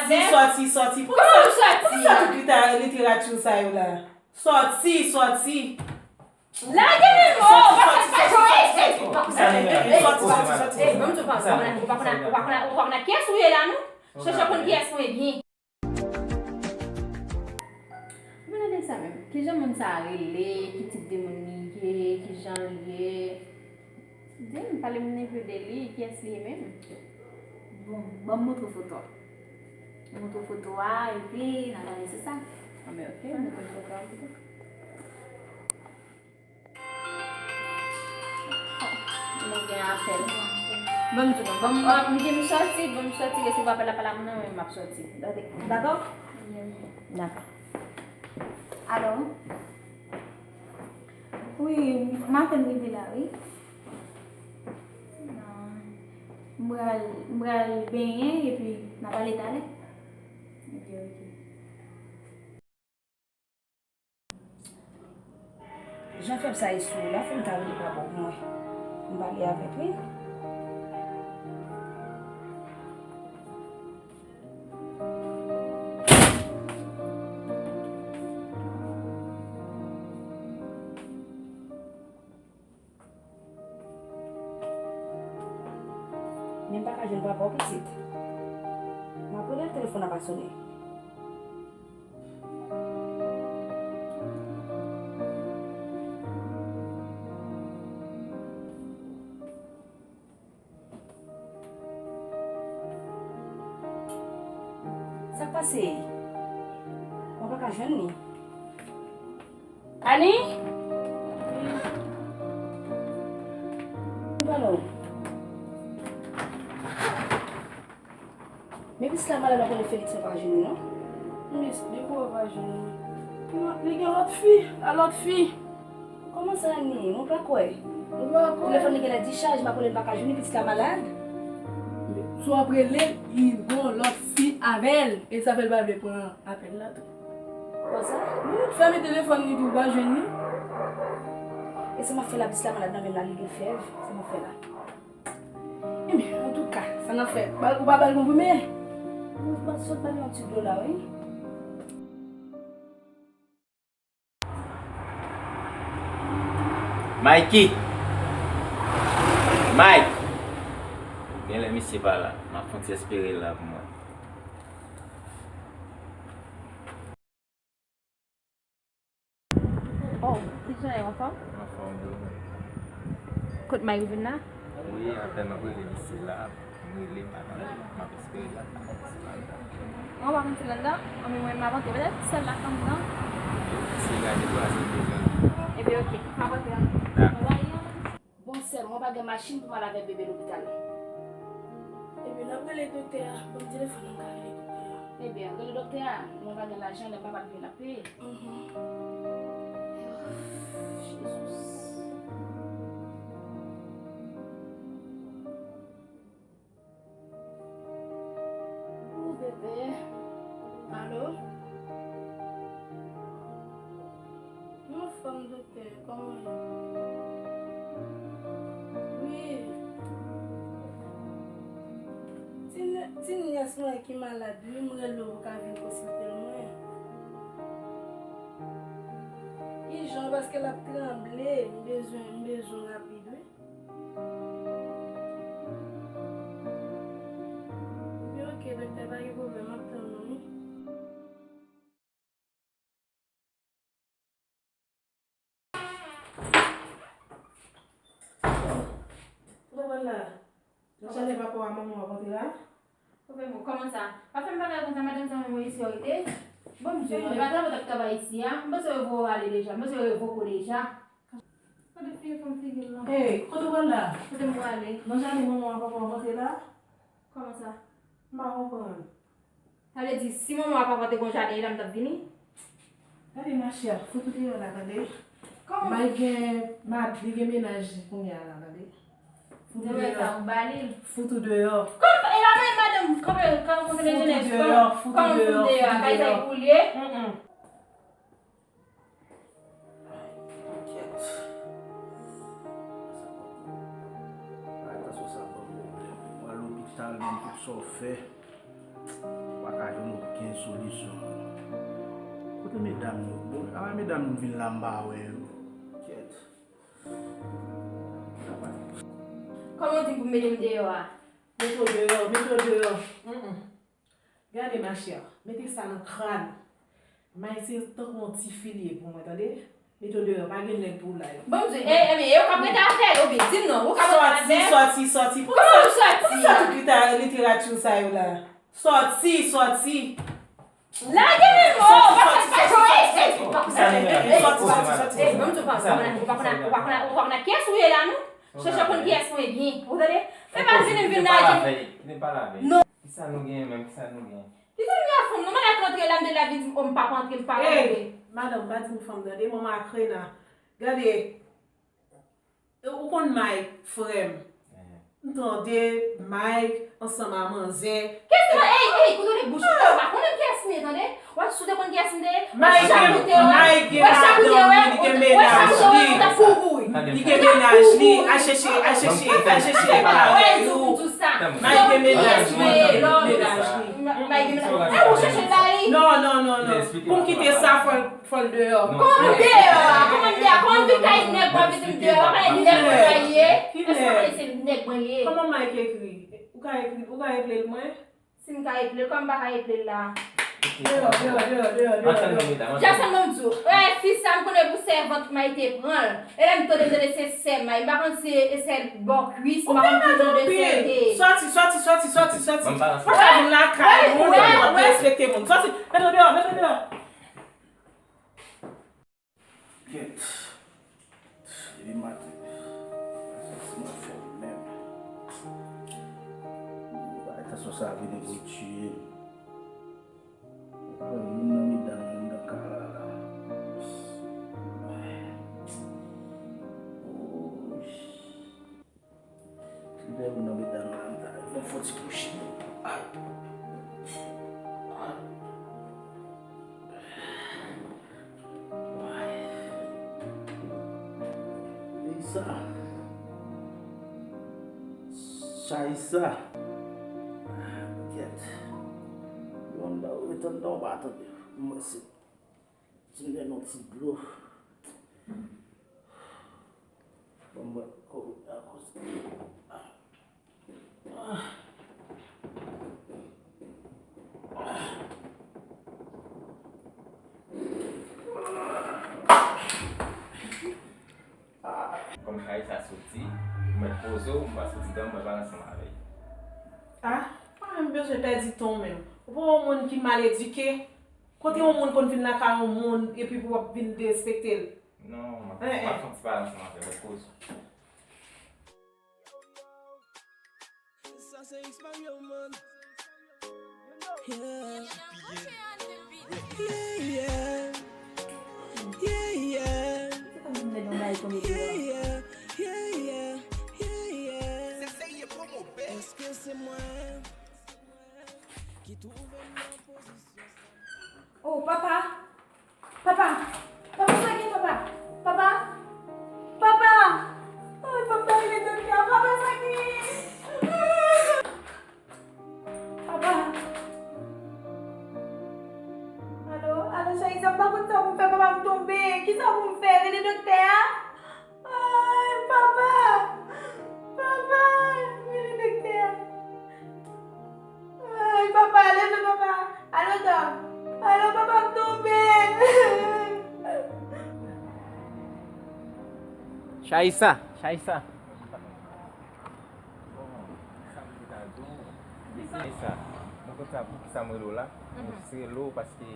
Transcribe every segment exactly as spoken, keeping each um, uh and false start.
Sòti, sòti, sòti. Poukisa, poukisa tout lita-, literati sa yo la? Sòti, sòti. Lage men mwen, ou pa fè sa, Joe. Ey, ey, pa konsa. Ey, ey, ey, ban m di w, ou pa konn, ou pa konn, ou pa konn, ou pa konn kiyès ou ye la, non? Chèche konn kiyès mwen byen. Mwen gade sa menm. Kijan moun sa a rele? Ki tip de moun li ye? Kijan l ye? Di m, pale m nenpe de li. Kiyès li ye menm? Bon, ban m montre w foto a. Montre w foto a, epi n a pale sou sa. Anben, oke, montre m foto a pito. Mwen gen apèl. Ban m di nou, ban m, m di m sòti, ban m sòti, resevwa apèl la pa la, mwen menm m ap sòti. Dakò? Dakò. Alo? Wi, maten m rive la, wi. M pral, m pral benyen, epi n a pale talè. Epi, oke. Jan fè m sa e sou la, fò m ta rele papa pou mwen. M pale avè l, wi. Men m pa ka jwenn papa w, pitit. M ap rele l, telefòn nan pa sonnen. Sa k pase? Mwen pa ka jwenn li. Ani? Mwen pa non. Men pitit la malad, w ap rele Felix, mwen pa jwenn li non. Men depi w pa jwenn li. Li gen lòt fi, a lòt fi. Kòman sa, Ani? Mwen pa kwè. Ou pa kwè? Telefòn li genlè dichaj, m ap rele l, m pa ka jwenn li, pitit la malad. Si w ap rele l, li gon lòt fi avè l. E sa fè l pa vle pran apèl la tou. Konsa? Wi, fèmen telefòn li tou, ou pa jwenn li. E sa m ap fè la, pitit la malad nan men m la, li gen fèv. Sa m ap fè la. Ebyen, antouka, sa n ap fè? Ba-, ou pa ba l konprime? Ou pa sot ba l yon ti dlo la, wi. Mikey! Mike! Genlè misye pa la. M ap fè yon ti espere l la pou mwen. Oh, kijan w ye, anfòm? Anfòm, wi. Kot Mike vin la? Wi, apèn m ap rele misye la. M rele madanm, m ap espere l ap pa misye la. Ou pa konn si l anndan? Anben, mwen, m ap antre. Petèt sèl la k anndan. Misye gade twazyèm deja. Ebyen, oke. M ap antre anndan. Dakò. Bon, sè m, mwen pa gen machin pou m al avèk bebe lopital. Ebyen, n ap rele doktè a. Ban m telefòn nan, m ka rele doktè a. Ebyen, rele doktè a. Mwen pa gen lajan, lè m pa pral vin, l ap peye. Mhm. Jesus. Oh, bebe. Alo? Anfòm, doktè, kòman w ye? Wi. Ti nè-, ti nyès mwen ki malad, wi, m rele w pou w ka vin konsilte l mwen. Ijan, paske l ap tranble, m bezwen, m bezwen rapid, wi. Ebyen, oke, doktè, pa gen pwoblèm, m ap tann ou, wi. Ou konprann la? Nan jaden papa w a manman w ap antre la? Ou fè bon, kòman sa? Pa fè m bagay konsa, madanm sa, manman isi yo rete. Bon, m di, e pa travay w t ap travay isi a. M panse yo voye w ale deja. M panse yo revoke w deja. Gade figi fanm figi l lan. Hey, kote w pral la? Kote m prale? Nan jaden manman w a papa w ap antre la? Kòman sa? M pa konprann. Sa vle di, si manman w a papa w te gon jaden, e la m t ap vini? Gade mache a, fout ou deyò la, tande? Kòman? May gen, mad-, li gen mennaj li kounye a la, tande? Fout ou deyò. Fout ou deyò. Kòman? E pa mwen, madanm, kanpe, kanpe, konseye jenès, kòman fout ou deyò, kay sa pou l ye? Mm, mm. Ay, kèt. Sa pa bon. Bagay sa ban m pwoblèm. Ou al lopital, menm tout sa w fè, ou pa ka Pa jwenn okenn solisyon. Kote medam yo? Bon, a medam yo vin la m pa wè yo. Kèt. Kòman w di m pou mete m deyò a? Mete w deyò, mete w deyò. Mm, mm. Gade machè, mete sa nan kràn. May se tankou yon ti fi li ye pou mwen, tande? Mete w deyò, pa gen nèg pou w la. Bon, m di, e, e, e, ou k ap rete avè l, oubyen di m non, ou k ap rete avè l? Sòti, sòti, sòti. Kòman m sòti? Poukisa tout lita, literati sa yo la? Sòti, sòti. Lage men m! Oh, pa fè sa, e, e, pa konn sa. Sòti, sòti, sòti. E, ban m di w, ou pa konn, ou pa konn, ou pa konn kiyès ou ye la, non? Chèche konn kiyès mwen ye byen. Ou tande? Fè pa vini m vin nan je m. Non. Kisa nou genyen menm? Kisa nou genyen? Kisa m gen ak fanm nan? Mwen ak rantre la, m te la vin di m, oh, m p ap rantre, m p ap rantre. Madanm, pa di m fanm tande, manman ak Rena. Gade, ou konn Mike, frè m. M tande Mike ansanm a manzè. Kèt sa, ey, ey, kontwole bouch ou, ou pa konnen kiyès m ye, tande? W ap sou te konn kiyès m te ye? Mike gen, Mike gen madanm li, li gen mennaj li. Li gen mennaj li, al chèche, al chèche, al chèche e parèy ou. Mike gen mennaj li, li gen mennaj li. Mike gen mennaj li. E ou chèche l ba li? Non, non, non, non. Pou m kite sa, fò l, fò l deyò. Kòman m deyò a? Kòman m deyò a? Kòman m vin kay nèg w ap vin di m deyò a? W ap pale nèg mwen ye? Èske w konnen se nèg mwen ye? Kòman Mike ekri? Ou ka ekri, ou ka eple l mwen? Si m ka eple l, kòm m pa ka eple l la. Deyò, deyò, deyò, deyò, deyò, deyò. Jason, ban m di w, e, fi sa, m konnen pou sèvant May te pran l. E lè m tande, m tande se sè May. M pa konn si e sè bò kwis, m pa konn ki jan de sè l te ye. Sòti, sòti, sòti, sòti, sòti. Fò w pa vin lakay moun, fò w pa derespekte moun. Sòti, mete w deyò, mete w deyò. Kèt. Depi maten, m pa santi m anfòm menm. Bagay tansyon sa a vini pou l tiye m. Mwen pa wè youn nan medam yo anndan kay la la. Wouy. Li fè youn nan medam nan ta fè yon fò ti kouche. Ay. Ay. Ay. Li sa. Chay sa. Kèt. Yon da ou ret anndan ou pa tande. Mwen se. Ti m gen yon ti dlo. Bon, mwen, oh, akoz. Ah. Ah. Kòm Raïsa soti, ou mèt poze w, m pa soti dan m, mwen pa ansanm avè l. Ah, pa menm bezwen pèdi tan w menm. Ou pa wè yon moun ki mal edike? Kote yon moun konn vin lakay yon moun epi pou w ap vin derespekte l? Non, m ap, m ap fè yon ti pale ansanm avè l, mèt poze w. Sa se X Mario, man. Yeah. Yeah, yeah. Yeah, yeah. Yeah, yeah. Yeah, yeah. Yeah, yeah. Èske se mwen ki twouve m nan pozisyon sa? Oh, papa! Papa! Papa, sa gen, papa? Papa! Papa! Ay, papa, rele doktè a. Papa, sa gen? Papa! Alo, alo, Chayisa, m pa konn sa pou m fè, papa, m tonbe. Kisa pou m fè? Rele doktè a? Ay, papa! Papa! Rele doktè a. Ay, papa, leve, papa. Alo, dòm. Alo, papa, m tonbe. Chayisa, Chayisa. Chayisa, mwen konn sa poukisa m rele w la. Mwen jis rele w paske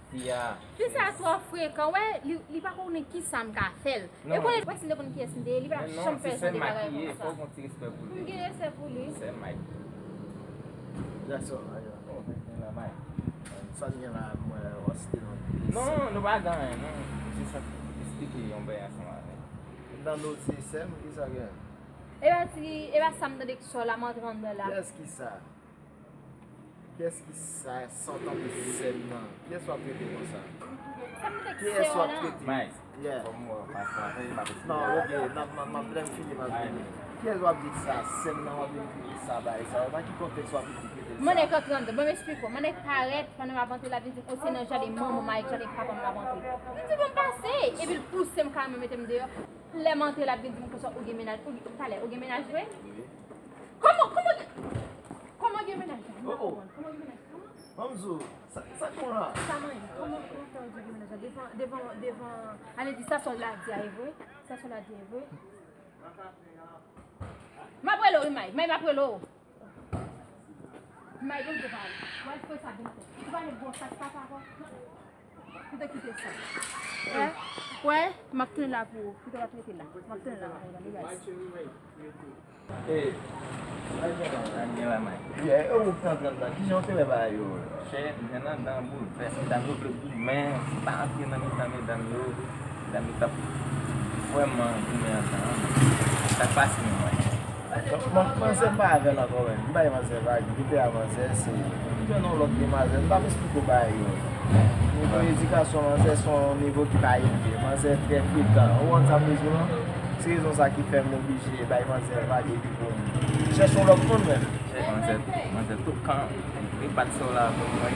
Fi a. Fi sa twò frekan, w wè, li, li pa konnen kisa m ka fè l. E konnen, w wè, si l te konn kiyès m te ye, li pa t ap janm fè jan de bagay konsa. M gen respè pou li. Jackson, ayo. Sa n gen la, m wè, w ap site non. Non, nou pa gen anyen, non. Jis ap esplike yon bagay ansanm avè l. M tande w di sè m, kisa gen? E pa ti, e pa sa m tande k sò la, m antre anndan la. Kiyès ki sa? Kiyès ki sa, san tande sè m nan? Kiyès w ap trete konsa? Kiyès w ap trete? Mike, yeah. Fò m wè w pa travay, m ap esplike w. Non, ok, n ap, n ap, n ap, lè m fini, m ap vini. Kiyès w ap di sa, sè m nan, w ap vin trete sa, bagay sa yo? Nan ki kontèks w ap vin trete Mwen nèg antre anndan, ban m esplike w. Mwen nèg parèt, pandan m ap antre, l ap vin di m, o, se nan jaden manman m ak jaden papa m l ap antre. M di, bon, m pase, epi l pouse m kareman, mete m deyò. Lè m antre, l ap vin di m konsa, ou gen mennaj, ou gen, talè, ou gen mennaj vre? Kòman, kòman gen, kòman gen mennaj la? M pa konprann. Kòman gen mennaj? Kòman? Ban m di w, sa, sa k gen la? Sa manyen? Kòman, kòman fè ou di gen mennaj la? Devan, devan, devan, ale di sa sòl la di a e vre? Sa sòl la di a e vre? M ap rele w, wi, May. May, m ap rele w. May, yo, yo pale. Wè, fè sa byen fè. Ou pale bon, sa k pase ankò? Ou te kite sa. Wè, wè, m ap tounen la pou ou. Ou te pa trete la. M ap tounen la pou ou, guys. Ey, sa gen la, May? Yeah, e ou k t antre anndan. Kijan w te wè bagay yo? Chè, m te anndan boulvès, medam yo vle goumen, m pa antre nan mitan medam yo. Medam yo t ap vrèman goumen ansanm. Sa k pase menm, May? Donk, man-, manzè m pa avè l ankò menm. M bay manzè vag, m kite a manzè, se, m jwenn yon lòt demwazèl. M p ap esplike w bagay yo. Nivo edikasyon manzè se yon nivo ki pa elve. Manzè trè frekan. Ou konprann sa m vle di w lan? Se rezon sa ki fè m oblije bay manzè vag epi pou m chèche yon lòt moun menm. Chè, manzè, manzè toukan, li bat sou la, mwen,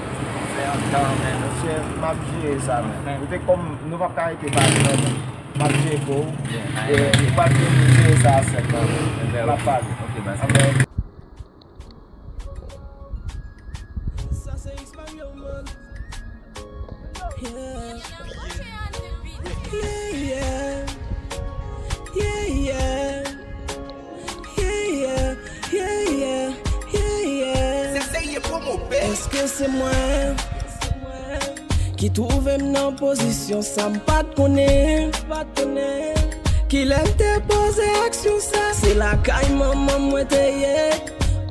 se yon dan, men. Mesye, m ap jere sa, men. Ou te kòm, nou p ap ka rete pale, non, men. M ap jere pou ou. E, ou pa t vin jere sa a sèl, non. N ap pale. Ok, baz. Amèn. Sa se X Mario, man. Yeah. Yeah, yeah. Yeah, yeah. Yeah, yeah, yeah, yeah, yeah, yeah. Sensei ye promo, baby. Èske se mwen ki twouve m nan pozisyon sa m pa t konnen? Kilè m te poze aksyon sa? Se lakay manman mwen te ye.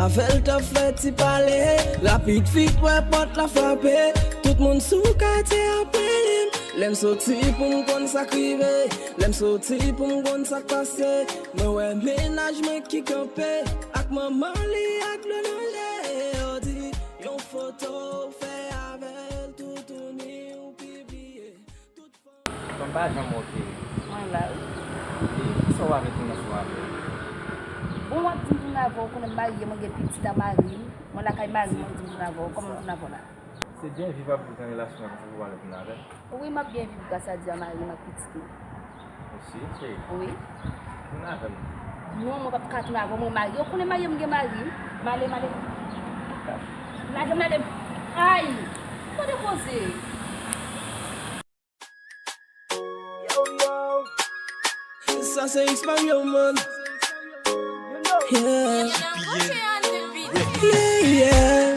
Avè l t ap fè ti pale. Rapid vit wè pòt la frape. Tout moun sou katye ap rele m. Lè m soti pou m konn sa k rive. Lè m soti pou m konn sa k pase. Mwen wè mennaj mwen ki kanpe ak manman li ak dlo nan je. Yo di yon foto w fè avè l, toutouni w pibliye. Tout fanm. Fanm pa janm oke. Mwen la wi. E kisa w avèk moun nan sou avè? Bon, w ap di m tounen avè w, konnen m marye, mwen gen pitit a mari m. Mwen lakay mari m, w ap di m tounen avè w. Kòman m tounen avè w la? Se byen viv ap viv nan relasyon an, se pou w ale tounen avè l. Wi, m ap byen viv gras a Dye a mari m ak pitit mwen. Osi, cheri. Wi. Tounen avè m. Non, mwen p ap ka tounen avè w, mwen marye. Ou konnen marye m gen mari. M ale, m ale. Lage m, lage m. Ay! Tande koze. Sa se X Mario, man. Yeah. Yeah, yeah.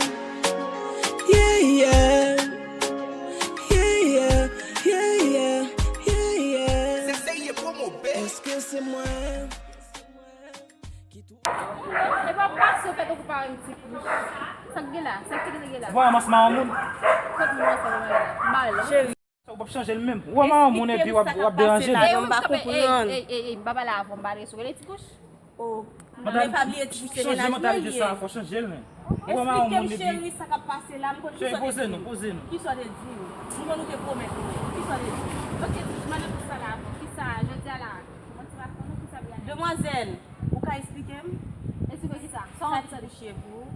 Yeah, yeah. Yeah, yeah. Yeah, yeah. Yeah, yeah. Èske se mwen ki tou... E pa pase w fè tankou pa wè m ti kouch. Sa k gen la? Sa k te gen la? Ou pa ranmase mawon moun? Kot moun ranse mawon la? Mal. Cheri. Sa ou p ap chanje l menm. Ou wè mawon moun epi w ap, w ap deranje l. Ey, ey, ey, ey, m pa pale avè w, m pa pale sou rele ti kouch. Oh, men pa bliye ti kouch se mennaj mwen li ye. Chanje mantalite sa, fò chanje l, men. Ou wè mawon moun epi... Esplike m, cheri, sa k ap pase la, m konn kisa w te di m. Cheri, poze nou, poze nou. Kisa w te di m? M konn ou te pwomèt mwen. Kisa w te di m? Ok, ti kouch, mande pou sa la. Kisa, jodi a la? Mwen ti pa konn ou, kisa pou y ale? Demwazèl, ou ka esplike m? Esplike w kisa? Sa w anvi tande? Sa ti kouch ye pou ou?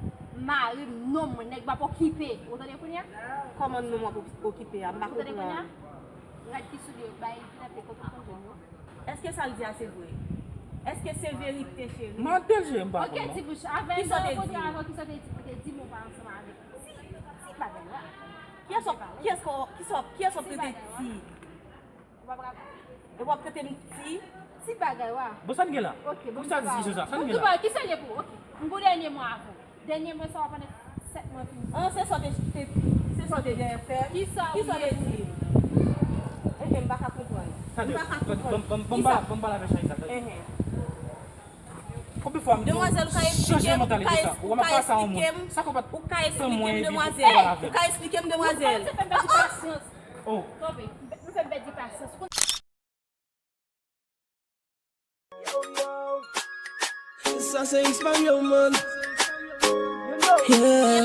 Mari m, nonm mwen, nèg m ap okipe. Ou tande kounye a? Kòman nonm w ap okipe a? M pa konprann. Ou tande kounye a? Gad ki soulye yo bay, ki nan pye kote w konn jwenn yo. Èske sa l di a se vre? Èske se verite, cheri? Mande l, cheri, m pa konn non. Ok, ti bouch, avè l nan kote avè w, kisa w te di? Ou te di m ou pa ansanm avèk ti, ti bagay la. Kiyès w ap, kiyès w ap, kiyès w ap, kiyès w ap rele ti? Ou p ap rele. E w ap trete m ti? Ti bagay, wa. Bon, sa n gen la? Ok, bon, poukisa w di sa? Sa n gen la? Bon, kisa l ye pou ou? Ok. M gon dènye mo avè w. Dènye mo sa w ap pandan sèt mwa fini. An, se sa w te, te, se sa w te genyen fè. Kisa w te di? Enhen, m pa ka konprann. M pa ka konprann. Bon, bon, bon, bon, bon, avè Sharita, tande. Enhen. Konbyen fwa m di w chanje mantalite sa? Ou wè m ap pase a yon moun. Sa konpa tanmwen epi ou pa avè m. Ou ka esplike m, demwazèl? Ou ka esplike m, demwazèl? Ou fè m pèdi pasyans. Oh. Kanpe. Ou fè m pèdi pasyans. Sa se X Mario, man. Yeah.